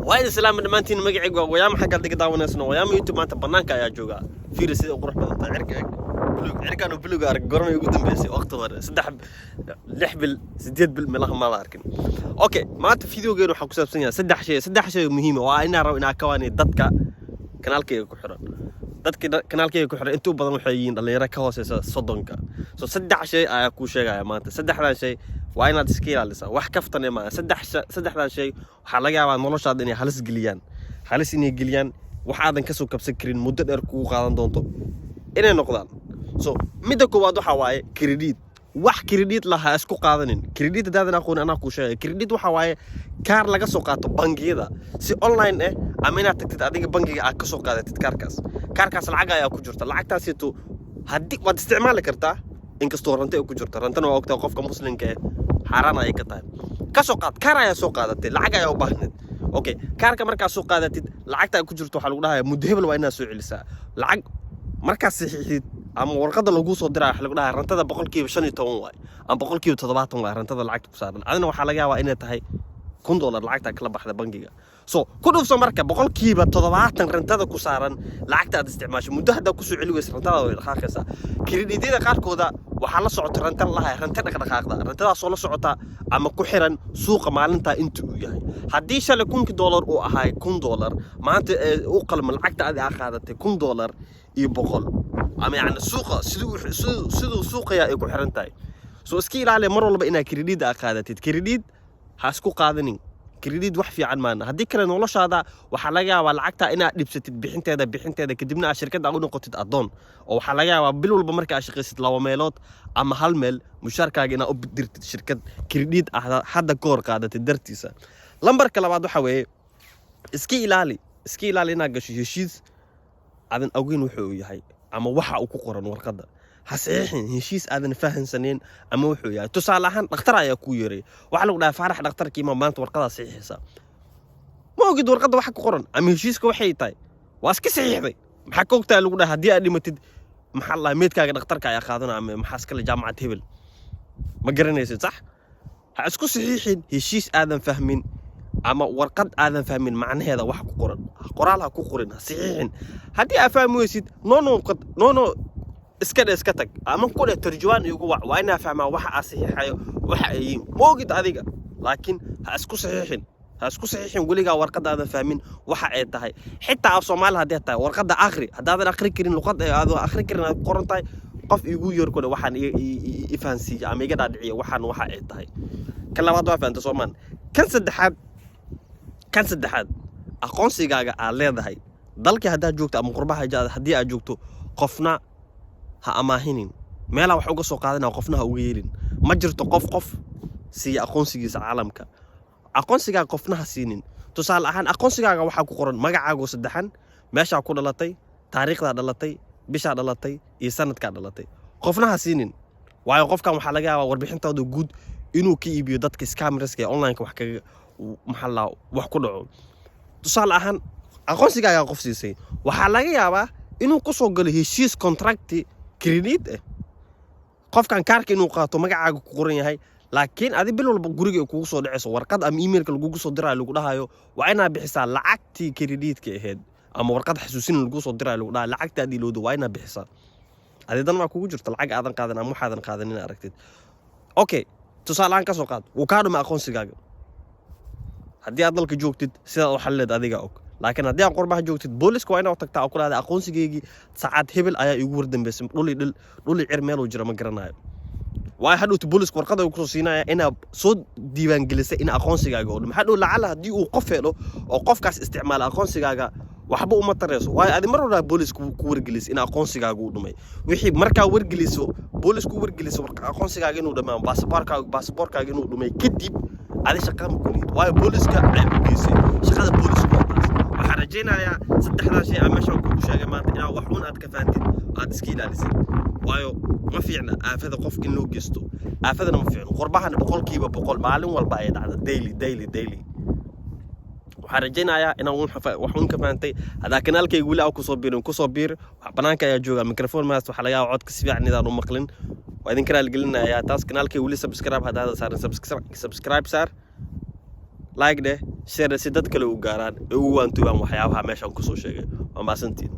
Waa idin salaama dhammaantiin. Magacaygu waa Wayaama, xaggaad iga daawanaysano Wayaama YouTube. Maanta bannaanka ayaa joogaa. Fiiri sida u qurux badan tahay cirka. Eg buluug cirkaan oo buluug arag gormay ugu dambeysay waqti hore, 3, 6 bil, 8 bil meelaha ma la arkin. Okay, maanta videogeenu waxaa ku saabsan yahay saddex shay, saddex shay oo muhiim ah. Waa inaan rabo inaan ka waaniyo dadka kanaalkayga ku xiran. Dadka kanaalkayga ku xiran inta u badan waxay yihiin dhalinyaro ka hooseysa 30-ka. So saddex shay ayaa kuu sheegaya maanta. Saddexdan shay waa inaad iska ilaalisaa. Wax kaftane maaha. Saddexdan shay waxaa laga yaabaa noloshaada inay halis geliyaan, halis inay geliyaan, wax aadan kasoo kabsan karin, muddo dheer kugu qaadan doonto inay noqdaan. So midda koowaad waxaa waaye credit. Wax credit laha isku qaadanin. Credit haddaadan aqoon, anaa kuu sheegay. Credit waxaa waaye kaar laga soo qaato bangiyada si online ah, ama inaad tagtid adiga bangiga aad kasoo qaadatid kaarkaas. Kaarkaas lacag ayaa ku jirta. Lacagtaasito haddii waad isticmaali kartaa, inkastoo rante ay ku jirto. Rantana waa ogtaa, qofka muslimka eh xaaraan ayay ka tahay. Kasoo qaad kaar ayaa soo qaadatay, lacag ayaa u baahneed. Okay, kaarka markaa soo qaadatid, lacagta ay ku jirto waxaa lagu dhahaya muddo hebel waa inaad soo celisaa. Lacag markaad saxiixid ama warqadda laguu soo diraya, waxa lagu dhahaa rantada 15% waay ama 70% waay rantada lacagta ku saaran. Adina waxaa laga yaabaa inay tahay $1000 lacagta kala baxda bangiga. So ku dhufso marka 70% rantada ku saaran lacagta aad isticmaasho. Muddo haddaa kusoo celi weysa, rantada way dhaqaaqaysaa. Kredityada qaarkooda waxaa la socota ranta lahay, ranta dhaqdhaqaaqda, rantadaasoo la socota ama ku xiran suuqa maalintaa inta uu yahay. Haddii shalay 1000-kii dollar uu ahay $1000, maanta ee u qalma lacagta adi aa qaadatay $1001 ama yacni suuqa siduu suuqaya ay ku xiran tahay. So iska ilaaliya mar walba inaad credit aa qaadatid. Credit ha isku qaadanin. Credit wax fiican maana. Haddii kale noloshaada waxaa laga yaabaa lacagta inaad dhibsatid bixinteeda, kadibna aad shirkadda u noqotid addoon, oo waxaa laga yaabaa bil walba marka aad shaqaysid laba meelood ama hal meel mushaarkaaga inaad u dirtid shirkad credit ah hadda ka hor qaadatid dartiisa. Lambarka labaad waxa weeye, iska ilaali inaad gasho heshiis aadan ogeyn wuxuu uu yahay ama waxa uu ku qoran warqadda. Ha saxiixin heshiis aadan fahansaneyn ama wuxuu yahay. Tusaale ahaan, dhakhtar ayaa kuu yeeray. Waxaa lagu dhahay, "Faarax, dhakhtarkii ma maanta warqadaa saxiixaysaa?" Ma ogid warqadda waxa ku qoran ama heshiiska waxay tahay. Waa iska saxiixday. Maxaa ka ogtahay, lagu dhahay, haddii aad dhimatid, maxaa la dhahay, meedkaaga dhakhtarka ayaa qaadanaya ama maxaa iskale jaamacad hebel? Ma garanaysid. Sax, ha isku saxiixin heshiis aadan fahmin ama warqad aadan fahmin macnaheeda. Wax ku qoran qoraal ha ku qorin, ha saxiixin. Haddii aad fahmi weysid, no no no no, iska dhe, iska tag, ama ku dheh, "Tarjumaan igu wac, waa inaa fahmaa waxa aa saxiixayo waxa ay yihiin." Ma ogid adiga, laakiin ha isku saxiixin, ha isku saxiixin weligaa warqadda aadan fahmin waxa ay tahay. Xitaa af Soomaali haddii tahay, warqadda akhri. Haddaadan akhri karin, luqad aad akhri karin aad ku qoran tahay, qof iigu yeer, ku dhe, "Waxaan i fahansiiya ama iga dhaadhiciya waxaan waxa ay tahay." Kan labaad waa fahanta, soomaan? Kan saddexaad, kan saddexaad, aqoonsigaaga aad leedahay dalkii haddaad joogto ama qurbaha haddii aad joogto, qofna ha amaahinin. Meelaa wax uga soo qaadanaya, qofna ha uga yeelin. Ma jirto qof qof siiya aqoonsigiisa caalamka. Aqoonsigaaga qofna ha siinin. Tusaale ahaan, aqoonsigaaga waxaa ku qoran magacaagoo saddexan, meeshaa ku dhalatay, taariikhdaa dhalatay, bishaa dhalatay iyo sanadkaa dhalatay. Qofna ha siinin, waayo qofkan waxaa laga yaabaa warbixintooda guud inuu ka iibiyo dadka scammerska ee online-ka wax kaga, maxaa la, wax ku dhaco. Tusaale ahaan, aqoonsigaagaa qof siisay, waxaa laga yaabaa inuu ku soo galo heshiis contract credit ah. Qofkan kaarka inuu qaato, magacaaga ku qoran yahay, laakiin adi bil walba guriga ay kugu soo dhacayso warqad ama emailka lagugu soo dirayo, lagu dhahayo waa inaad bixisaa lacagtii krediitka ahayd, ama warqad xasuusin lagu soo dirayo, lagu dhahayo lacagtaadii ilowdo, waa inaad bixisaa. Adidan waa kugu jirta lacag aadan qaadan ama waxaadan qaadan inaad aragtid. Okay, tusaale ahaan, ka soo qaad wuu kaa dhumay aqoonsigaaga. Haddii aad dalka joogtid, sidaad u xalleed adiga og, laakiin haddii aad qurbaha joogtid, booliska waa inaad tagtaa oo ku dhahda, "Aqoonsigeygii saacad hebel ayaa iigu wardambeysay, dhuli dhil dhuli cir meeluu jira ma garanayo." Waayo hadhowta booliska warqada uu kusoo siinaya inaad soo diiwaangelisay in aqoonsigaaga oo dhum. Hadhow lacala haddii uu qof helo oo qofkaas isticmaala aqoonsigaaga, waxba uma tarayso, waayo adi mar walba booliska ku wargelisay in aqoonsigaaga uu dhumay. Wixii markaa wargeliso, boolisku wargeliso aqoonsigaaga inuu dhumay ama baasaboorkaaga inuu dhumay, kadib adi shaqa ma kulihid, waayo booliska ceeb u geysay. Shaqada boolisku waa taas. Waxaan rajaynayaa saddexdaa shay aan meeshaan kugu sheegay maanta inaad wax un aad ka fahantid, aad iska ilaalisid, waayo ma fiicna aafada qofka in loo geysto. Aafadana ma fiicno. Qurbahana 100% maalin walba ay dhacda, daily, daily, daily. Waxaan rajaynayaa inaan wax un ka fahantay. Haddaa kanaalkayga weli aa kusoo biirin, kusoo biir. Wax banaanka ayaa jooga, microphone maas, waxaa laga yaabaa codka si fiican inaan u maqlin. Waa idinka raaligelinayaa taas. Kanaalkayga weli subscribe haddaada saarin, subscribe saar. Like dheh, share, si dad kale u gaaraan ee ugu waantoobaan waxyaabaha meeshaan kusoo sheegay. Waa mahadsantiin.